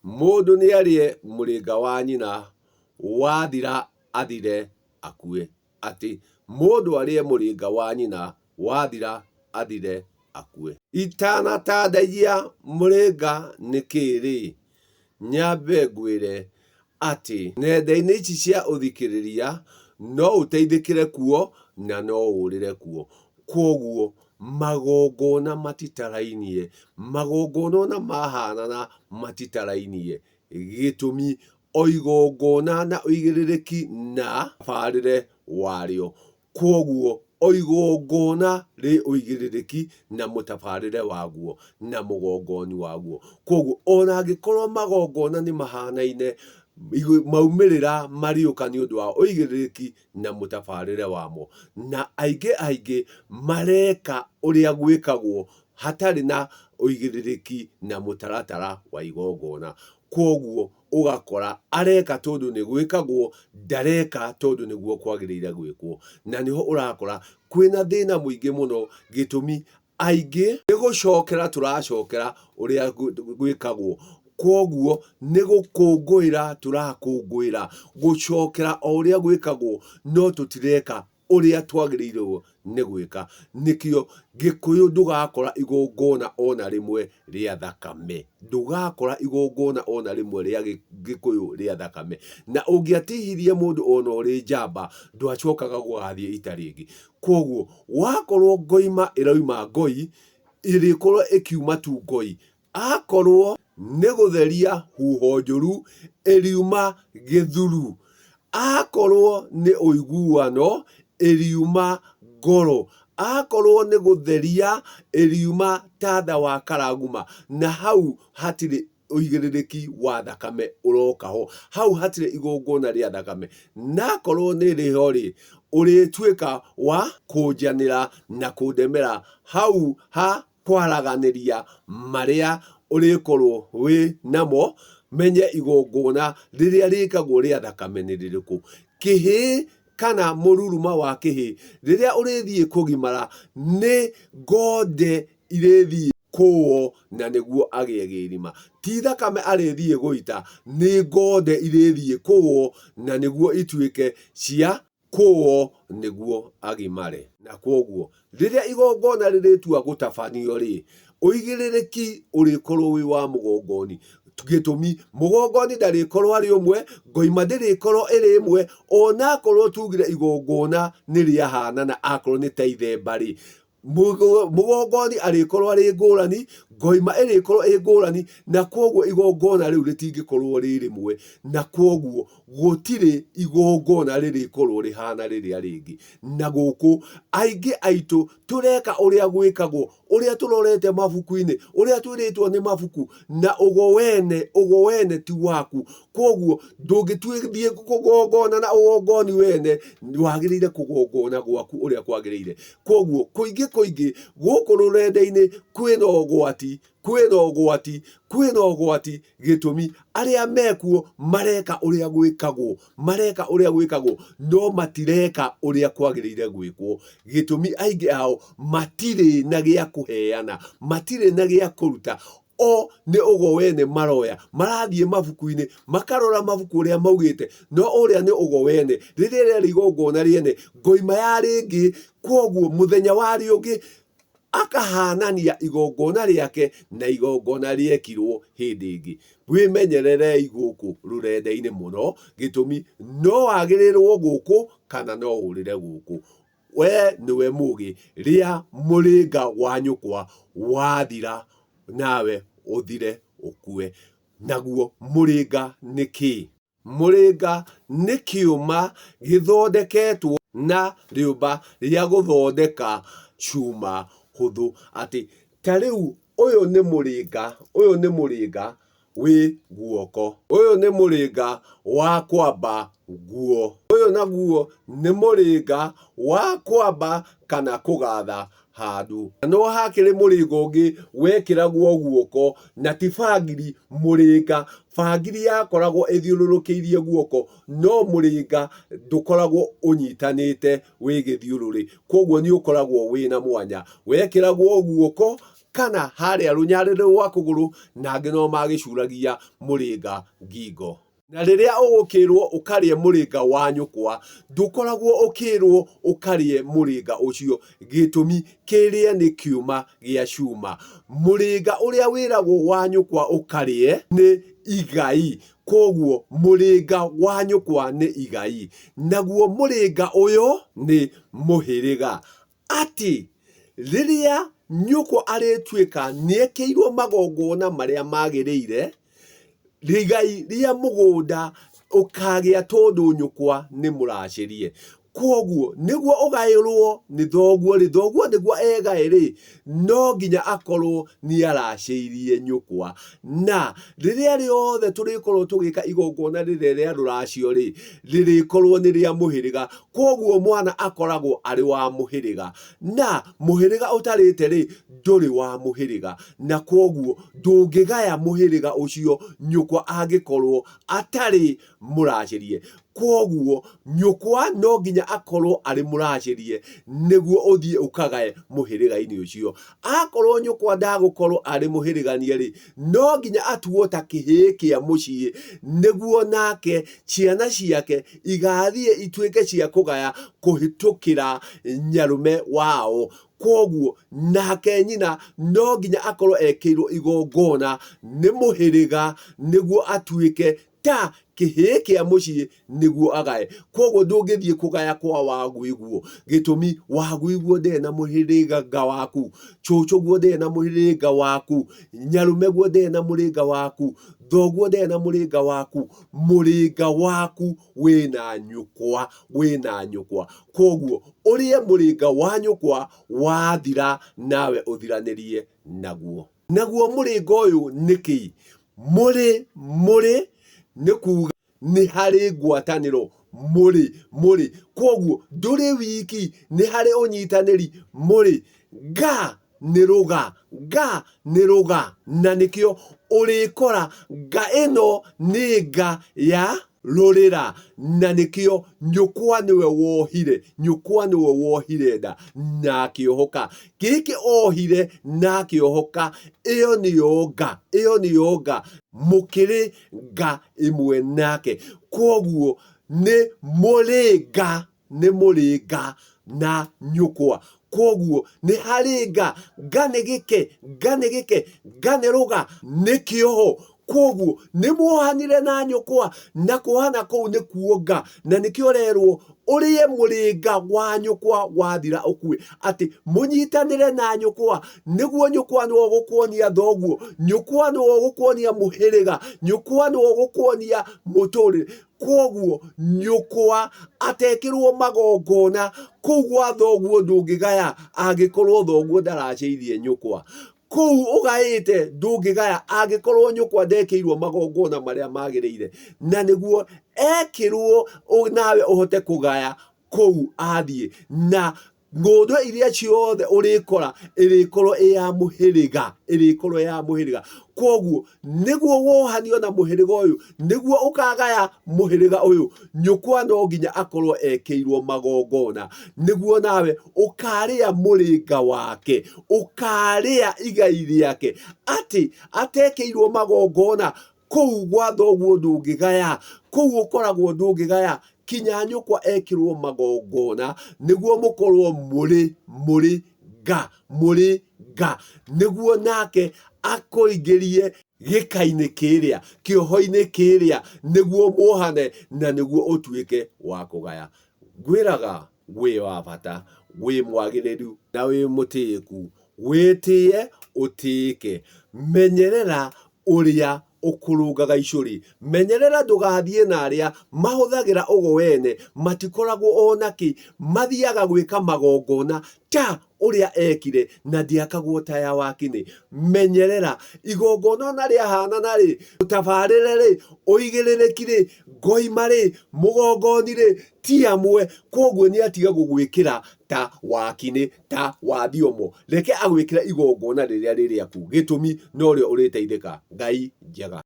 Mũndũ nĩarĩe mũrĩnga wa nyina, wathira athire akue. Atĩ mũndũ arĩe mũrĩnga wa nyina, wathira athire akue. Itanatandaiya mũrĩnga nĩ kĩ-rĩ, nyambe ngwĩre atĩ nenda-inĩ ici cia ũthikĩrĩria no ũteithĩkĩre kuo na no ũrĩre kuo. Kwoguo magongona matitarainie, magongona ona mahanana matitarainie. Gĩtũmi o igongona na ũigĩrĩrĩki na mũtabarĩre warĩo. Kwoguo o igongona rĩ ũigĩrĩrĩki na mũtabarĩre waguo na mũgongoni waguo. Kwoguo ona angĩkorwo magongona nĩ mahanaine, maumĩrĩra marĩũka nĩ ũndũ wa ũigĩrĩrĩki na mũtabarĩre wamo. Na aingĩ aingĩ mareka ũrĩa gwĩkagwo hatarĩ na ũigĩrĩrĩki na mũtaratara wa igongona. Kwoguo ũgakora areka tondũ nĩ gwĩkagwo, ndareka tondũ nĩguo kwagĩrĩire gwĩkwo. Na nĩho ũrakora kwĩna thĩna mũingĩ mũno, gĩtũmi aingĩ nĩ gũcokera tũracokera ũrĩa gwĩkagwo. Kwoguo nĩ gũkũngũĩra tũrakũngũĩra, gũcokera o ũrĩa gwĩkagwo no tũtireka ũrĩa twagĩrĩirwo nĩ gwĩka. Nĩkĩo Gĩkũyũ ndũgakora igongona ona rĩmwe rĩa thakame. Ndũgakora igongona ona rĩmwe rĩa Gĩkũyũ rĩa thakame. Na ũngĩatihirie mũndũ ona ũrĩ njamba, ndwacokaga gũgathiĩ ita rĩngĩ. Kwoguo wakorwo ngoima ĩrauma ngoi, ĩrĩkorwo ĩkiuma tu ngoi. Akorwo nĩ gũtheria huho njũru ĩriuma gĩthuru. Akorwo nĩ ũiguano ĩriuma ngoro. Akorwo nĩ gũtheria ĩriuma tatha wa karaguma. Na hau hatirĩ ũigĩrĩrĩki wa thakame ũroka ho. Hau hatirĩ igongona rĩa thakame. Na akorwo nĩ rĩho rĩ, ũrĩtuĩka wa kũnjanĩra na kũndemera hau ha kwaraganĩria marĩa ũrĩkorwo wĩ namo, menye igongona rĩrĩa rĩkagwo rĩa thakame nĩ rĩrĩkũ. Kĩhĩĩ kana mũruruma wa kĩhĩĩ rĩrĩa ũrĩthiĩ kũgimara nĩ ngonde irĩthiĩ kũo na nĩguo agĩe gĩrima. Ti thakame arĩthiĩ gũita, nĩ ngonde irĩthiĩ kũo na nĩguo ituĩke cia kũo nĩguo agimare. Na kwoguo, rĩrĩa igongona rĩrĩtua gũtabanio-rĩ, ũigĩrĩrĩki ũrĩkorwo wĩ wa mũgongoni. Gĩtũmi, mũgongoni ndarĩkorwo arĩ ũmwe, ngoima ndĩrĩkorwo ĩrĩ ĩmwe, onakorwo tugire igongona nĩ rĩahanana akorwo nĩ ta ithemba-rĩ, Mũgongoni arĩkorwo arĩ ngũrani, ngoima ĩrĩkorwo ĩ ngũrani, na kwoguo igongona rĩu rĩtingĩkorwo rĩ rĩmwe, na kwoguo gũtirĩ igongona rĩrĩkorwo rĩhana rĩrĩa rĩngĩ. Na gũkũ aingĩ aitũ tũreka ũrĩa gwĩkagwo, ũrĩa tũrorete mabuku-inĩ, ũrĩa twĩrĩtwo nĩ mabuku, na ũgo wene, ũgo wene ti waku. Kwoguo ndũngĩthiĩ kũgongona na ũgongoni wene, wagĩrĩire kũgongona gwaku ũrĩa kwagĩrĩire. Kwoguo kũingĩ kũingĩ gũkũ rũrenda-inĩ kwĩna ũgwati, kwĩna ũgwati, kwĩna ũgwati gĩtũmi arĩa mekuo mareka ũrĩa gwĩkagwo, mareka ũrĩa gwĩkagwo no matireka ũrĩa kwagĩrĩire gwĩkwo. Gĩtũmi aingĩ ao matirĩ na gĩa kũheana, matirĩ na gĩa kũruta, o nĩ ũgo wene maroya, marathiĩ mabuku-inĩ makarora mabuku ũrĩa maugĩte, no ũrĩa nĩ ũgo wene. Rĩrĩa rĩarĩ igongona rĩene, ngoima yarĩ ĩngĩ, kwoguo mũthenya warĩ ũngĩ, akahanania igongona rĩake na igongona rĩekirwo hĩndĩ ĩngĩ. Wĩmenyererei gũkũ rũrenda-inĩ mũno, gĩtũmi no wagĩrĩrwo gũkũ kana no ũrĩre gũkũ. We nĩwe mũgĩ, rĩa mũrĩnga wa nyũkwa wathira nawe ũthire ũkue. Naguo mũrĩnga nĩ kĩĩ? Mũrĩnga nĩ kĩũma gĩthondeketwo na rĩũmba rĩa gũthondeka cuma hũthũ. Atĩ ta rĩu ũyũ nĩ mũrĩnga, ũyũ nĩ mũrĩnga wĩ guoko. Ũyũ nĩ mũrĩnga wa kwamba nguo. Ũyũ naguo nĩ mũrĩnga wa kwamba kana kũgatha handũ. Na no hakĩrĩ mũrĩnga ũngĩ wekĩragwo guoko na ti bangiri, mũrĩnga. Bangiri yakoragwo ĩthiũrũrũkĩirie guoko no mũrĩnga ndũkoragwo ũnyitanĩte wĩ gĩthiũrũrĩ, kwoguo nĩ ũkoragwo wĩna mwanya. Wekĩragwo guoko. kana harĩa rũnyarĩrĩ rwa kũgũrũ, na angĩ no magĩcuragia mũrĩnga ngingo. Na rĩrĩa ũgũkĩrwo ũkarĩe mũrĩnga wa nyũkwa, ndũkoragwo ũkĩrwo ũkarĩe mũrĩnga ũcio, gĩtũmi kĩrĩa nĩ kĩũma gĩa cuma. Mũrĩnga ũrĩa wĩragwo wa nyũkwa ũkarĩe nĩ igai, kwoguo mũrĩnga wa nyũkwa nĩ igai. Naguo mũrĩnga ũyũ nĩ mũhĩrĩga. Atĩ rĩrĩa nyũkwa arĩtuĩka nĩekĩirwo magongona marĩa magĩrĩire, igai rĩa mũgũnda ũkagĩa tondũ nyũkwa nĩ mũracĩrie. Kwoguo nĩguo ũgaĩrwo nĩ thoguo rĩ, thoguo nĩguo egae rĩ, no nginya akorwo nĩ aracĩirie nyũkwa. Na rĩrĩa rĩothe tũrĩkorwo tũgĩka igongona rĩrĩa rĩa rũracio rĩ, rĩrĩkorwo nĩ rĩa mũhĩrĩga. Kwoguo mwana akoragwo arĩ wa mũhĩrĩga. Na mũhĩrĩga ũtarĩte rĩ, ndũrĩ wa mũhĩrĩga. Na kwoguo ndũngĩgaya mũhĩrĩga ũcio nyũkwa angĩkorwo atarĩ mũracĩrie. Kwoguo nyũkwa no nginya akorwo arĩ mũracĩrie nĩguo ũthiĩ ũkagae mũhĩrĩga-inĩ ũcio. Akorwo nyũkwa ndagũkorwo arĩ mũhĩrĩganie rĩ, no nginya atuo ta kĩhĩĩ kĩa mũciĩ nĩguo nake ciana ciake igathiĩ ituĩke cia kũgaya kũhĩtũkĩra nyarũme wao. Kwoguo nake nyina no nginya akorwo ekĩirwo igongona nĩ mũhĩrĩga nĩguo atuĩke ta kĩhĩĩ kĩa mũciĩ nĩguo agae. Kwoguo ndũngĩthiĩ kũgaya kwa Waguiguo. Gĩtũmi, Waguiguo ndarĩ na mũhĩrĩga waku, cũcũguo ndarĩ na mũhĩrĩga waku, nyarũmeguo ndarĩ na mũrĩnga waku, thoguo ndarĩ na mũrĩnga waku. Mũrĩnga waku wĩna nyũkwa, wĩna nyũkwa. Kwoguo ũrĩe mũrĩnga wa nyũkwa wathira nawe ũthiranĩrie naguo. Naguo mũrĩnga ũyũ nĩ kĩĩ? Mũrĩ, mũrĩ, nĩ kuuga nĩ harĩ ngwatanĩro, mũrĩ, mũrĩ. Kwoguo ndũrĩ wiki, nĩ harĩ ũnyitanĩri, mũrĩ. Nga nĩ rũga, nga nĩ rũga. Na nĩkĩo ũrĩkora nga ĩno nĩ nga ya rũrĩra. Na nĩkĩo nyũkwa nĩwe wohire, nyũkwa nĩwe wohire nda na akĩohoka. Gĩkĩ ohire na akĩohoka, ĩyo nĩyo nga, ĩyo nĩyo nga. Mũkĩrĩ nga ĩmwe nake. Kwoguo nĩ mũrĩ nga, nĩ mũrĩ nga na nyũkwa. Kwoguo nĩ harĩ nga, nga nĩ gĩke, nga nĩ gĩke, nga nĩ rũga, nĩ kĩoho. Kwoguo nĩ muohanire na nyũkwa, na kuohana kũu nĩ kuo nga. Na nĩkĩo ũrerwo ũrĩe mũrĩnga wa nyũkwa wathira ũkue. Atĩ mũnyitanĩre na nyũkwa, nĩguo nyũkwa nĩwe ũgũkuonia thoguo, nyũkwa nĩwe ũgũkuonia mũhĩrĩga, nyũkwa nĩwe ũgũkuonia mũtũrĩre. Kwoguo nyũkwa atekĩrwo magongona kũu gwa thoguo ndũngĩgaya angĩkorwo thoguo ndaracĩirie nyũkwa. Kũu ũgaĩte ndũngĩgaya angĩkorwo nyũkwa ndekĩirwo magongona marĩa magĩrĩire. Na nĩguo ekĩrwo nawe ũhote kũgaya kũu athiĩ. Na ng'ũndũ iria ciothe ũrĩkora ĩrĩkorwo ĩ ya mũhĩrĩga, ĩrĩkorwo ĩ ya mũhĩrĩga. Kwoguo nĩguo wohanio na mũhĩrĩga ũyũ, nĩguo ũkagaya mũhĩrĩga ũyũ, nyũkwa no nginya akorwo ekĩirwo magongona, nĩguo nawe ũkarĩa mũrĩnga wake, ũkarĩa igai rĩake. Atĩ atekĩirwo magongona, kũu gwa thoguo ndũngĩgaya, kũu ũkoragwo ndũngĩgaya, kinya nyũkwa ekĩrwo magongona, nĩguo mũkorwo mũrĩ, mũrĩ nga, mũrĩ nga, nĩguo nake akũingĩrie gĩka-inĩ kĩrĩa, kĩoho-inĩ kĩrĩa, nĩguo muohane na nĩguo ũtuĩke wa kũgaya. Ngwĩraga wĩ wa bata, wĩ mwagĩrĩru na wĩ mũtĩĩku. Wĩtĩe ũtĩĩke. Menyerera ũrĩa ũkũrũngaga icũrĩ. Menyerera ndũgathiĩ na arĩa mahũthagĩra ũgo wene, matikoragwo o na kĩ, mathiaga gwĩka magongona ta ũrĩa ekire na ndĩakagwo ta ya wakinĩ. Menyerera igongona ona rĩahanana rĩ, mũtabarĩre rĩ, ũigĩrĩrĩki rĩ, ngoima rĩ, mũgongoni rĩ, ti amwe. Kwoguo nĩ atiga gũgwĩkĩra ta wakinĩ, ta wa thiomo. Reke agwĩkĩre igongona rĩrĩa rĩ rĩaku. Gĩtũmi norĩo ũrĩteithĩka. Ngai njega.